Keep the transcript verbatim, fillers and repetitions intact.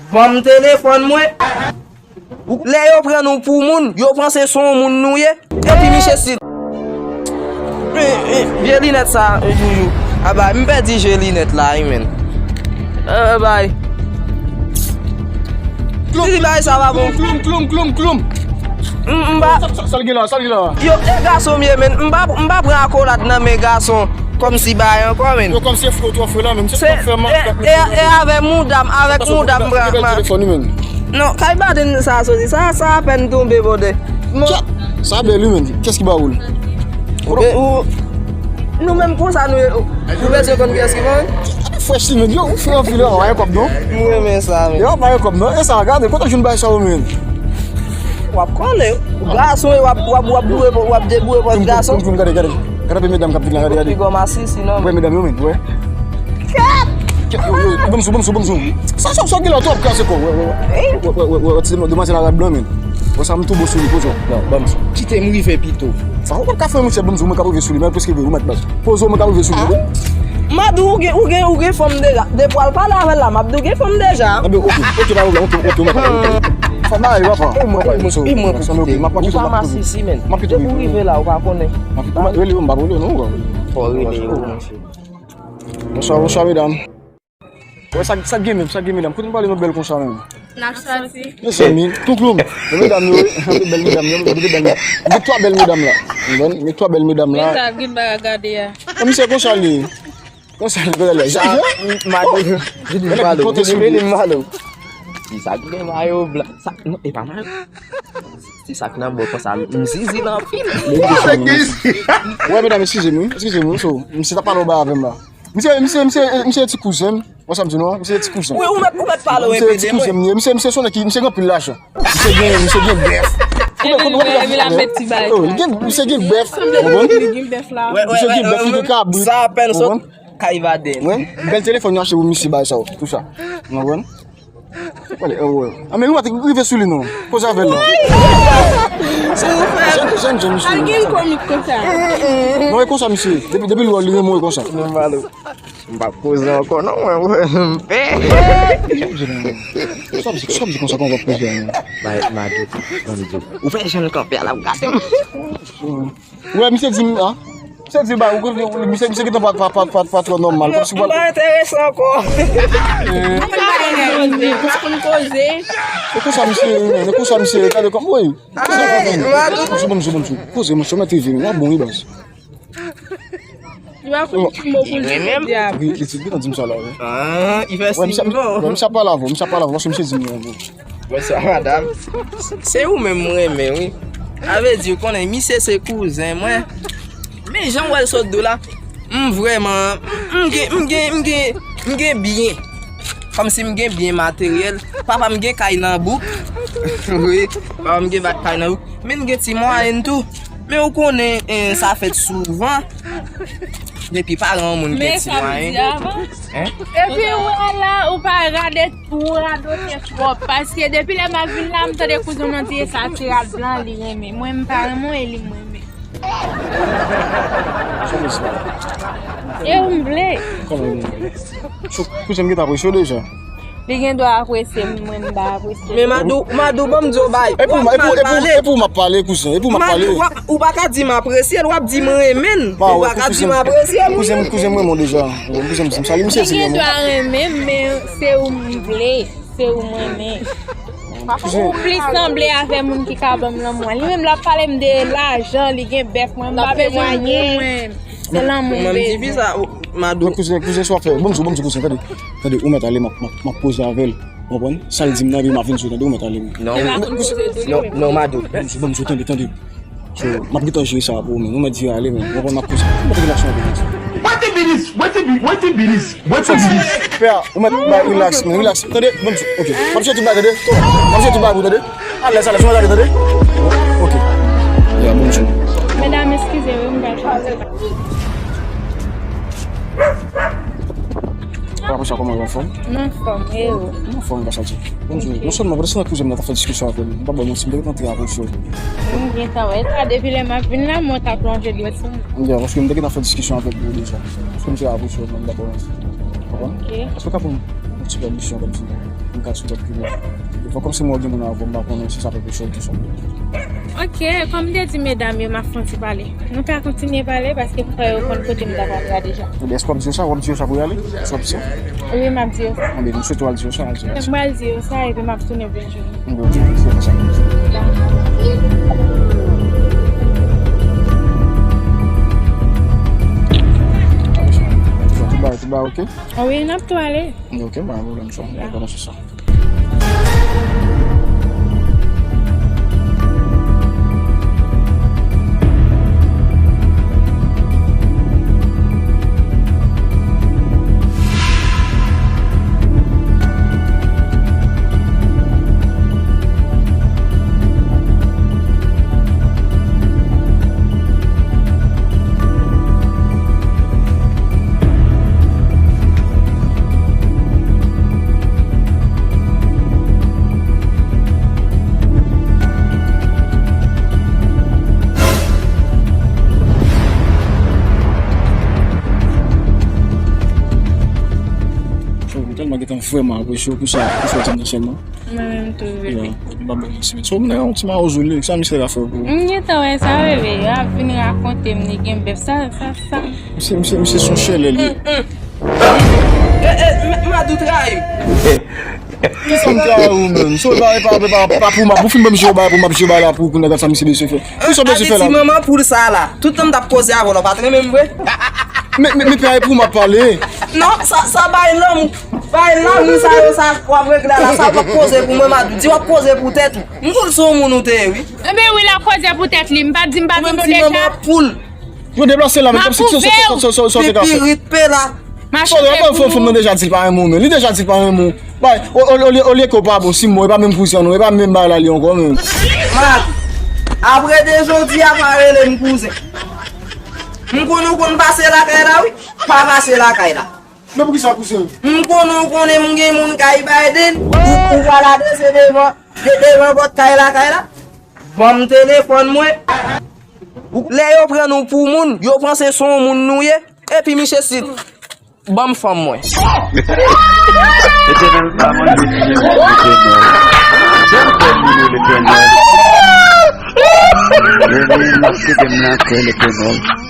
Ban m telefòn mwen. Lè yo pran nou pou moun, yo panse se yon moun nou ye. Epi misye si. Eh, eh, vye linèt sa, eh, Joujou. Aba, m pèdi je linèt la, wi, menn. Eh, bay. Ti bagay sa pa bon. Klom, klom, klom, klom. M, m pa. Sa, sa, sa l gen la, sa l gen la. Yo, e gason m ye, menn. M pa, m pa pran akolad nan men gason. Kòmsi bay ankò, menn. Yo, kòmsi e fre w twò fre la, menn. Se, e, e, e avè mouda m, avèk mouda m pran. Telefòn, menn. Non, kay baden sa soti. Sa, sa apèn tonbe, bòdè. Sa bèl, wi, menn. Kiyès ki ba ou l? Ou, nou menm konsa nou ye. Ou bezwen konn kiyès ki ba ou l? Fresh, menn. Yo, ou fè anpil, yo, pa gen kòb, non? M renmen sa, menn. Yo, pa gen kòb, non? E sa, gade, kote w jwenn bagay sa yo, menn? W ap konnen. Gason, w ap, w ap, w ap boure, w ap deboure pòt gason. Gade, gade. Gade pe medam k ap vin la, gade, gade. Piga w masisi, non. Wè medam yo, menn, wè. Kèt! Kèt, yo, yo, ban m sou, ban m sou, ban m sou. Sa, sa, sa gen la, twòp kase kò, wè, wè, wè. Wè, wè, wè, wè, wè, ti demwazèl arab blan, menn. Wè sa, m tou bon sou li, poze w. Non, ban m sou. Kite m rive pito. Sa, ou pa ka fè, monchè, ban m sou, mwen ka rive sou li, men preske vre, ou mèt baz. Poze w, mwen ka rive sou li, wi. M a di w, ou gen, ou gen, ou gen fanm deja. Depi w al pale avè l la, m ap di w gen fanm deja. Enben, oke, oke, pa pwoblèm, oke, oke, ou mèt ale, oke. Fò m ale, papa. E mwen, e mwen, e mwen pou kite. M ap kite, m ap kite. Ou pa masisi, menn. M ap kite, wi. Depi w rive la, ou pa konnen. M ap kite. Ou mèt rele yo, m p ap rele yo, non, ou pa konnen. Fò rele yo, monchè. Bonswa, bonswa, medam. Wè, sa, sa gen menm, sa gen medam. Kote nou pale nou bèl konsa menm? N ap sòti. Mezanmi, tou klou m. Men medam yo, wi. Bèl medam yo, men bèl medam. Gen twa bèl medam la. Ou konprann? Gen twa bèl medam la. Men sa, gen bagay gade a. An, misye konsa li. Konsa li, konsa li. Sa, m, m ale. Vini m ale. Vini m ale. Sa ki gen mayo blan. Sa, non, e pa mayo. Se sa k nan bò konsa, m zizi l anpil. Wè, medam, eskize m, wi. Eskize m, wi. So, misye t ap pale anba avè m la. Misye, misye, misye, misye ti kouzen m. Wè sa m di nou an? Misye ti kouzen. Wi, ou mèt, ou mèt pale w enpe de mwen. Misye, misye se yon nèg ki, misye gen anpil lajan. Misye gen, misye gen bèf. Epi l, epi l ap met ti bagay. Misye gen bèf. Ou konprann? Li gen bèf la. Misye gen bèf, li gen kabrit. Sa apèn sot kay Vaden. Wi. Bèl telefòn yo achte pou misye bay sa yo. Tou sa. Ou konprann? Wale, e, wè. A, men ou pa t rive sou li, non. Koze avè l, non. Jèn, jèn, jèn, misye. Al gen komik konsa. Non, e konsa, misye. Depi, depi l wè w, li renmen w konsa. M p ap koze ankò, non, mwen, mwen, m pè. Sa w ap di, sa w ap di konsa, kòman w ap koze a, non? Bay, Madou, ban m di w. Ou fè jan l kanpe a, l ap gade m. Wè, misye di m, a? Misye di m, ba, ou, ou, misye, misye gentan pa, pa, pa, pa, pa twò nòmal, kòmsi w al. M pa enterese ankò. E konsa misye, e konsa misye, gade kòm, woy. Ban m sou, ban m sou, ban m sou. Koze, monchè, w mèt rive, w ap bon, wi, baz. Li pa konn ki mo pou l di, jodi a. Wi, li di, li di m sa la, wi. Ah, li fè siy bon. Wè, misye ap pale avè w, misye ap pale avè w, paske misye di m li renmen w. Bonswa, madanm. Se ou menm m renmen, wi. Sa vle di, ou konnen, misye se kouzen mwen. Men jan w wè l sot do la, m vrèman, m gen, m gen, m gen, m gen byen. Kòmsi m gen byen materyèl. Papa m gen kay nan bouk. Wi, papa m gen va-, kay nan bouk. Men m gen ti mwayen tou. Men ou konnen, eh, sa fèt souvan. Depi paran yon moun gen ti mwayen. Hein? Epi ou wè la, ou pa rade, ou radote twòp. Paske depi lè m ap vin la, m tande kouzen mwen di e sa ti rad blan li renmen. Mwen m pa renmen w e li m renmen. Sa vle di sa? E ou m vle. Kòman ou vle? So, kouzen m gentan apresye w deja. Li gen dwa apresye m, mwen m pa apresye l. Men Madou, Madou, ban m di w bagay. Epi w, epi w, epi w, epi w m ap pale, kouzen, epi w m ap pale. Madou, w ap, ou pa ka di m apresye l, w ap di m renmen l. Ou pa ka di m apresye l. Kouzen, kouzen m renmen w deja. Kouzen m di m sa, li misye di l renmen w. Li gen dwa renmen m, men se ou m vle, se ou m renmen. Ou plis sanble avè moun ki ka ban m lanmou an. Li menm l ap pale m de lajan, li gen bèf, mwen m pa bezwen moun. Se lanmou m bezwen. Madou. Kouzen, kouzen, sa w ap fè? Ban m di w, ban m di w, kouzen, tande. Tande, ou mèt ale, m ap, m ap, m ap poze avè l. Ou konprann? Sa l di m nan, epi m ap vin sou, tande, ou mèt ale, wi. Non, non, Madou. Ban m di w, ban m di w, tande, tande. So, m ap gentan jere sa pou ou, men. Ou mèt vire ale, men. Ou konprann, m ap poze. M ap poze relasyon avè l. Wetin binis? Wetin bi-, wetin binis? Wetin binis? Pè a, ou mèt bay relax, men. Relax. Tande, ban m di w. Ok. M ap jere tout bagay, tande. M ap jere tout bagay pou ou, tande. Alèz, alèz, ou mèt ale, tande. Ok. Ya, ban m di w. Medam, eskize, wi, m pral chanje. Apre sa, kòman w anfòm? M anfòm, e ou? M anfòm, m pa santi. Bon, non sèlman, pandan se tan kouzen m nan t ap fè diskisyon avè l, m pa ba w manti, m te gentan antre apresye w. M gentan wè sa, depi lè m ap vin la, mwen t ap lonje dwèt sou mwen. Ya, paske m te gentan fè diskisyon avè l deja. Paske m te apresye w, m pa ba w manti. Ou konprann? Ok. Èske w ka pou m? Sipèvizyon kòmsi m ka sou lòt pye mwen. Fò kòmsi mwen gen moun avè m, m pa konnen si sa pèpè chòt ki son. Ok, kòm m te di medam yo, m ap fè yon ti pale. Nou ka kontinye pale paske m kwè yo konn kote m ta prale a deja. Ebyen, èske w ap di yo sa? W ap di yo sa pou y ale? Èske w ap di yo? Wi, m ap di yo sa. Anben, m swete w al di yo sa, al di yo sa. M pral di yo sa epi m ap tounen pou n jwenn. Anben, ok, se konsa. Tout bagay, tout bagay, ok? Wi, n ap tou ale. Ok, pa gen pwoblèm, chwa. N ap kòmanse sa. Mwen tèlman gentan vrèman apresye w pou sa, pou sa w di m nan sèlman. Mwen menm tou, bebe. Yeah, m pa bon mèsi. So, m nan yon ti mawozo li, sa misye la fè pou ou? M gentan wè sa, bebe. Yo ap vin rakonte m li gen bèf. Sa, sa, sa. Misye, misye, misye se yon chèlè li ye. E, e, m, m a dout rayi. Kisa m trayi ou menm? So, e pa, e pa, e pa, pa pou m ap, ou fin ban m je w bay pou m ap je w bay la pou kounye a gad sa misye bezwen fè. Kisa w bezwen fè la? Manman poul sa la. Tout tan m t ap koze avè w la, w pa t renmen m vre? Men, men, men, pa e pou m ap pale. Non, sa, sa bay lanmou. Bay lanmou sa yo, sa w ap regle la, sa w ap koze pou mwen, Madou. Di w ap koze pou tèt ou. M konn se yon moun ou te ye, wi. Enben wi, l ap koze pou tèt li. M pa t di m pa tande w deja. Manman poul. Yo deplase la, men kòmsi ki sa, sa, sa, sa, sa w te ka fè? Pipirit pe la. Sòlè, fò, fò, fò, mwen deja di l pa renmen w, men. Li deja di l pa renmen w. Bay, o, o, olye, olye ke w pa bon, si m bon, e pa menm kouzen an, non, e pa menm bagay la li ankò, men. Mat, apre de jodi a, pa rele m kouzen. M konnen w konn pase lakay la, wi. Pa pase lakay la. Men poukisa kouzen? M konnen w konnen m gen moun kay Biden, ou, ou pral adrese devan, de, devan pòt kay lakay la. Ban m telefòn mwen. Lè yo pran nou pou moun, yo panse se yon moun nou ye. Epi misye si, ban m fanm mwen. Letènèl pa manje ti jan Letènèl. Bèl bèl li yo Letènèl. Letènèl, m ap sede m nan kè Letènèl.